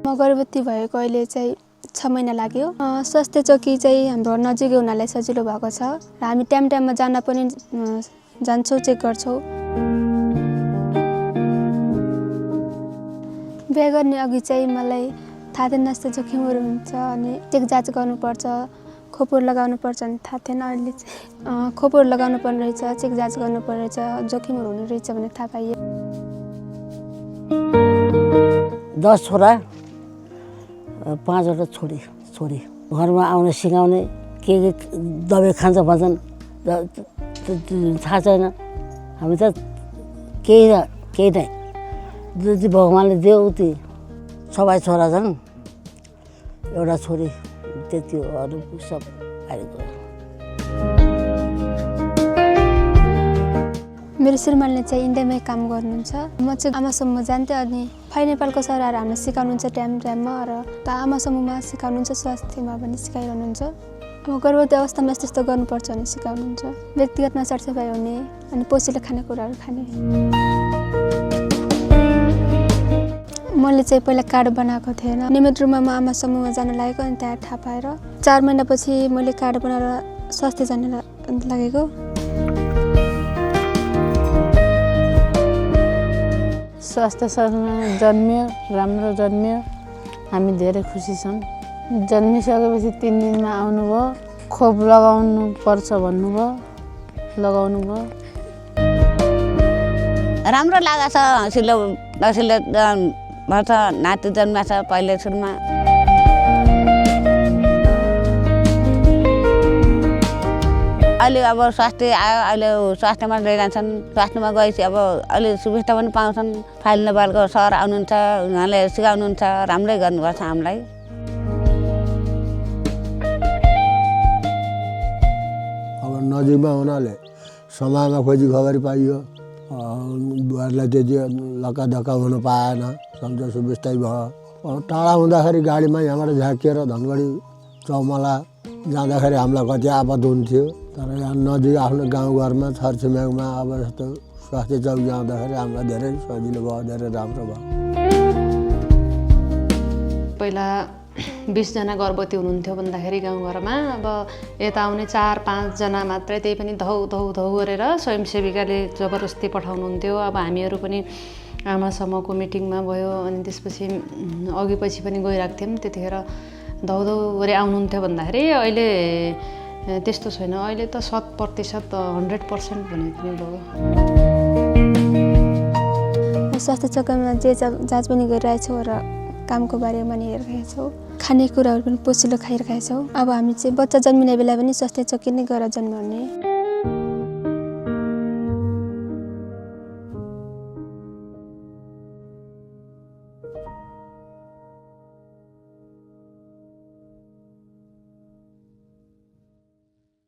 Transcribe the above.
म गर्भवती भएको अहिले चाहिँ 6 महिना लाग्यो। स्वास्थ्य चौकी चाहिँ हाम्रो नजिकै हुनाले सजिलो भएको छ र हामी टाइममा जान पनि जान्छौँ, चेक गर्छौँ। बिहे गर्ने अघि चाहिँ मलाई थाहा थिएन यस्तो जोखिमहरू हुन्छ अनि चेक जाँच गर्नुपर्छ, खोपहरू लगाउनुपर्छ अनि थाहा थिएन। अहिले चाहिँ खोपहरू लगाउनु पर्ने रहेछ, चेक जाँच गर्नुपर्ने रहेछ, जोखिमहरू हुने रहेछ भने थाहा पाइयो। 10 छोरा 5वटा छोरी घरमा आउने सिकाउने के दबाई खान्छ भन्छन् थाहा छैन। हामी त केही नै जति भगवानले दियो उति। सबै छोरा छन्, एउटा छोरी, त्यति हो। अरू सब आएको। मेरो श्रीमानले चाहिँ इन्डियामै काम गर्नुहुन्छ। म चाहिँ आमासम्म जान्थेँ अनि फाइ नेपालको सरहरू हामीलाई सिकाउनुहुन्छ टाइममा र त आमासम्ममा सिकाउनुहुन्छ, स्वास्थ्यमा पनि सिकाइरहनुहुन्छ। अब गर्भवती अवस्थामा यस्तो गर्नुपर्छ भने सिकाउनुहुन्छ। व्यक्तिगतमा सरसफाइ हुने अनि पोसिलो खानेकुराहरू खाने। मैले चाहिँ पहिला कार्ड बनाएको थिएन। नियमित रूपमा म आमासम्ममा जान लागेको अनि त्यहाँ थाहा पाएर 4 महिनापछि मैले कार्ड बनाएर स्वास्थ्य जान लागेको। स्वास्थ्यमा जन्मियो, राम्रो जन्मियो। हामी धेरै खुसी छौँ। जन्मिसकेपछि 3 दिनमा आउनुभयो, खोप लगाउनु पर्छ भन्नुभयो, लगाउनु भयो। राम्रो लागेको छ। हँसिलो भन्छ नाति जन्मेको छ पहिले सुरुमा। अहिले अब स्वास्थ्य आयो, अहिले स्वास्थ्यमा लिइरहन्छन्। स्वास्थ्यमा गएपछि अब अहिले सुविस्ता पनि पाउँछन्। फाइल नेपालको सर आउनुहुन्छ, उहाँले सिकाउनुहुन्छ, राम्रै गर्नुपर्छ हामीलाई। अब नजिकमा हुनाले समयमा खोजी खबरी पाइयो। बुहारीलाई त्यति लक्काधक्का हुन पाएन, सम्झ सुविस्तै भयो। टाढा हुँदाखेरि गाडीमा यहाँबाट झाँकिएर धनगढी चौमला जाँदाखेरि हामीलाई कति आपत हुन्थ्यो। तर यहाँ नजिक आफ्नो गाउँघरमा छरछिमेकमा अब जस्तो स्वास्थ्य चौकी आउँदाखेरि हामीलाई धेरै सजिलो भयो, धेरै राम्रो भयो। पहिला 20 जना गर्भवती हुनुहुन्थ्यो भन्दाखेरि गाउँघरमा अब यता आउने 4-5 जना मात्रै, त्यही पनि धौ गरेर स्वयंसेविकाले जबरजस्ती पठाउनुहुन्थ्यो। अब हामीहरू पनि आमासम्मको मिटिङमा भयो अनि त्यसपछि अघिपछि पनि गइरहेको थियौँ। त्यतिखेर धौ गरी आउनुहुन्थ्यो भन्दाखेरि अहिले त्यस्तो छैन। अहिले त 100% 100% भने पनि भयो। स्वास्थ्य चौकीमा जे जाँच पनि गरिरहेछौँ र कामको बारेमा पनि हेरिरहेका छौँ। खानेकुराहरू पनि पोसिलो खाइरहेका छौँ। अब हामी चाहिँ बच्चा जन्मिने बेला पनि स्वास्थ्य चौकी नै गएर जन्माउने।